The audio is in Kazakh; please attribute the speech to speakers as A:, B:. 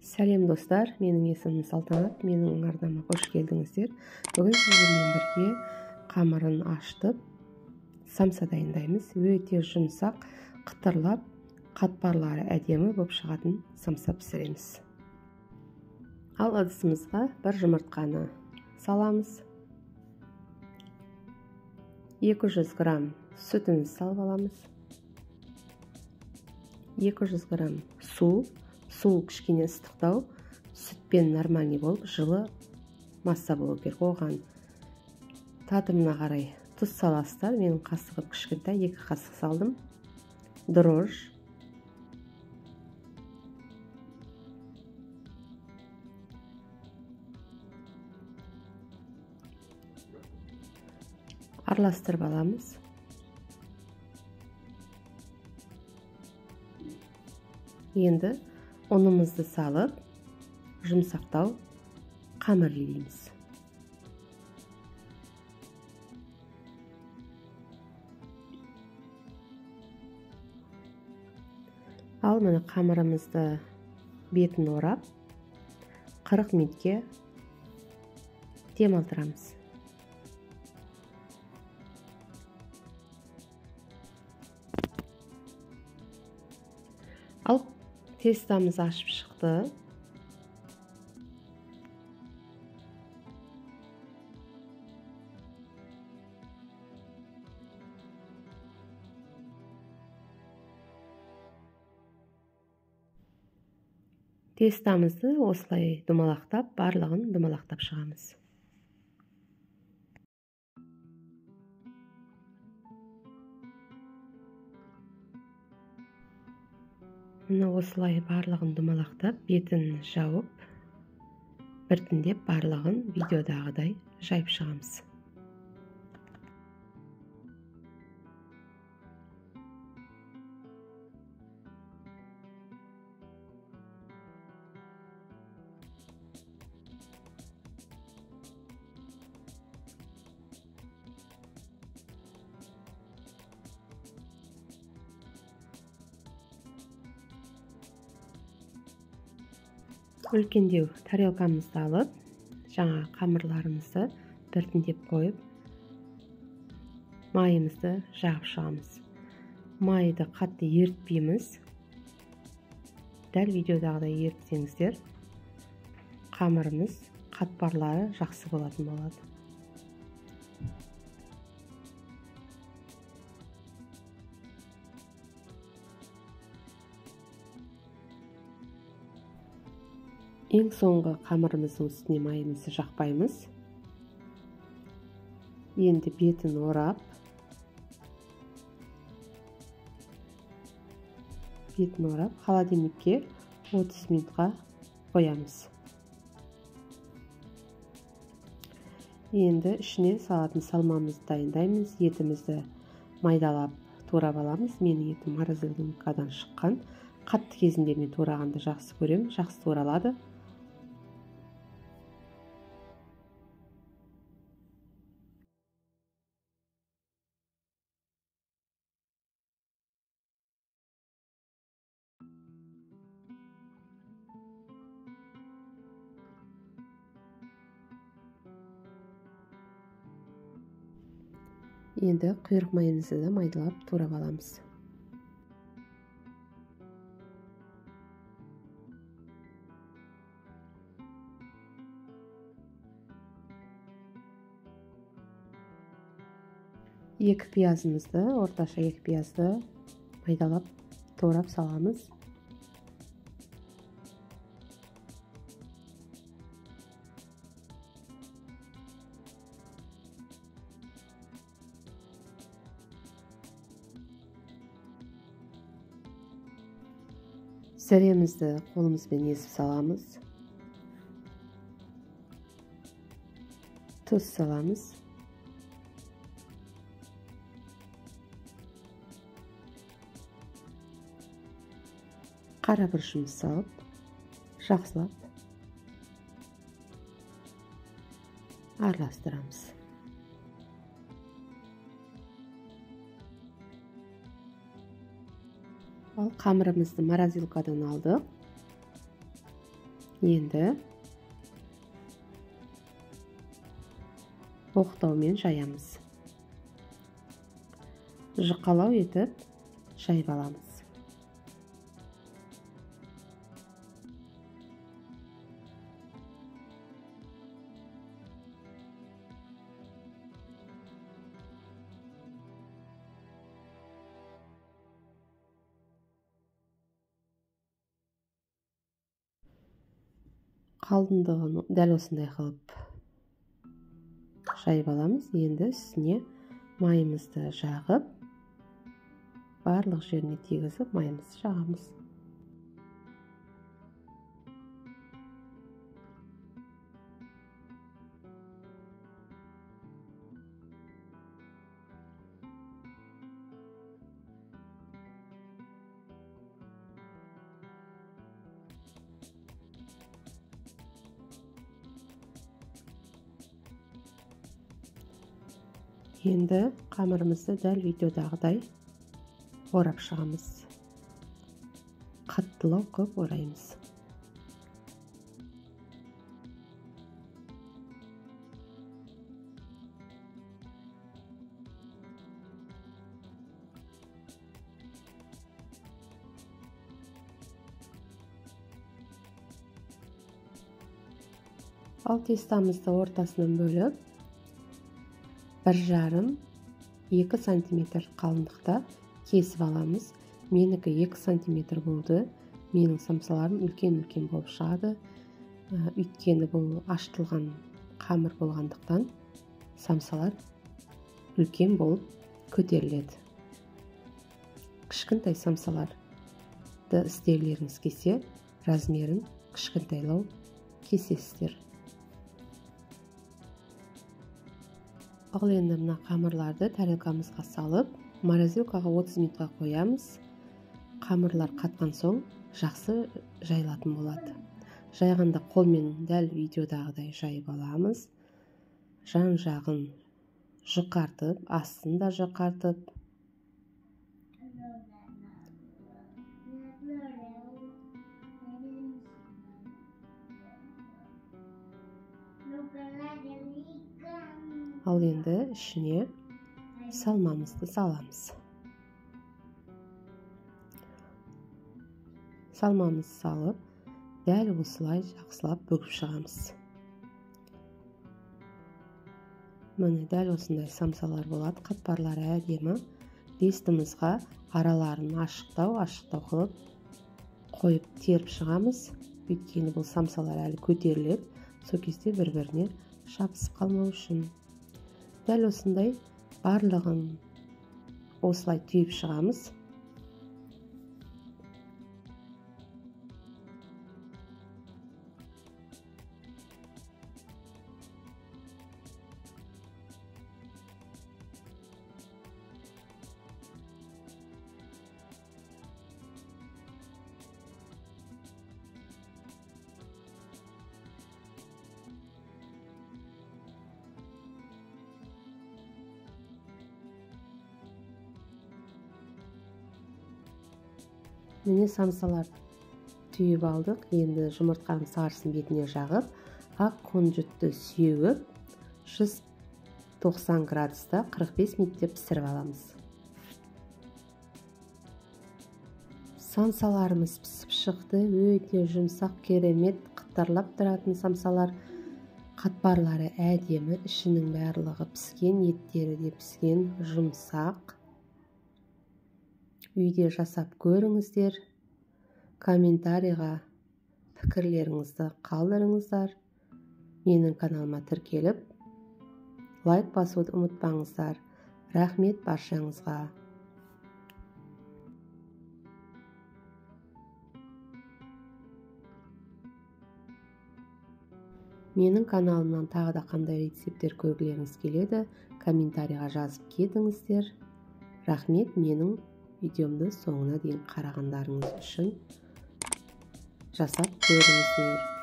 A: Сәлем достар, менің есімім Салтанат, менің арнама қош келдіңіздер. Бүгін сіздермен бірге қамырын аштып, самса дайындаймыз. Өте жұмсақ, қытырлап, қатпарлары әдемі болып шығатын самса пісіреміз. Ал ыдысымызға бір жұмыртқаны саламыз. 200 грамм сүтімізді салып аламыз. 200 грамм су. Су кішкене ыстықтау, сүтпен нормальный болып, жылы масса болу керек. Оған татымына қарай тұз саласыздар. Менің қасығым кішкентай, 2 қасық салдым. Дрожж. Араластырып аламыз. Енді ұнымызды салып, жұмсақтау қамыр илейміз. Ал міне қамырымызды бетін орап, 40 минутке демалдырамыз. Ал тестамыз ашып шықты. Тестамызды осылай домалақтап, барлығын домалақтап шығамыз. Міне осылай барлығын домалақтап, бетін жауып, біртіндеп барлығын видеодағыдай жайып шығамыз. Үлкендеу тарелкамызды алып, жаңа қамырларымызды біртіндеп қойып, майымызды жағып шығамыз. Майды қатты ерітпейміз. Дәл видеодағыдай ерітсеңіздер, қамырымыз қатпарлары жақсы болатын болады. Ең соңғы қамырымыздың үстіне майымызды жақпаймыз. Енді бетін орап, холодильникке 30 минутқа қоямыз. Енді ішіне салатын салмамызды дайындаймыз. Етімізді майдалап турап аламыз. Менің етім морозилкадан шыққан. Қатты кезінде мен турағанды жақсы көремін, жақсы туралады. Енді құйрық майымызды да майдалап турап аламыз. Екі пиязымызды, орташа екі пиязды майдалап турап саламыз. Зіремізді қолымызбен езіп саламыз. Тұз саламыз. Қара бұрышымызды салып, жақсылап араластырамыз. Ал қамырымызды морозилкадан алдық. Енді оқтаумен жаямыз. Жұқалау етіп жайып аламыз. Қалыңдығын дәл осындай қылып жайып аламыз. Енді үстіне майымызды жағып, барлық жеріне тигізіп майымызды жағамыз. Енді қамырымызды дәл видеодағыдай орап шығамыз. Қаттылау қылып ораймыз. Ал тестамызды ортасынан бөліп, 1,5-2 сантиметр қалыңдықта кесіп аламыз. Менікі 2 сантиметр болды. Менің самсаларым үлкен-үлкен болып шығады. Өйткені бұл ашытылған қамыр болғандықтан самсалар үлкен болып көтеріледі. Кішкентай самсаларды істеулеріңіз келсе, размерін кішкентайлау кесесіздер. Ал енді мына қамырларды тарелкамызға салып, морозилкаға 30 минутқа қоямыз. Қамырлар қатқан соң жақсы жайылатын болады. Жайғанда қолмен дәл видеодағыдай жайып аламыз. Жан-жағын жұқартып, астын да жұқартып. Ал енді ішіне салмамызды саламыз. Салмамызды салып, дәл осылай жақсылап бүгіп шығамыз. Міне дәл осындай самсалар болады, қатпарлары әдемі. Листімізға араларын ашықтау қылып қойып теріп шығамыз. Өйткені бұл самсалар әлі көтеріледі, сол кезде бір-біріне жабысып қалмау үшін. Дәл осындай барлығын осылай түйіп шығамыз. Міне самсаларды түйіп алдық. Енді жұмыртқаның сарысын бетіне жағып, ақ күнжітті сеуіп, 190 градуста 45 минутте пісіріп аламыз. Самсаларымыз пісіп шықты. Өте жұмсақ, керемет, қытырлап тұратын самсалар. Қатпарлары әдемі, ішінің барлығы піскен, еттері де піскен, жұмсақ. Үйде жасап көріңіздер. Комментарийға пікірлеріңізді қалдырыңыздар. Менің каналыма тіркеліп, лайк басуды ұмытпаңыздар. Рахмет баршаңызға. Менің каналымнан тағы да қандай рецепттер көргілеріңіз келеді, комментарийға жазып кетіңіздер. Рахмет менің видеомды соңына дейін қарағандарыңыз үшін. Жасап көріңіздер.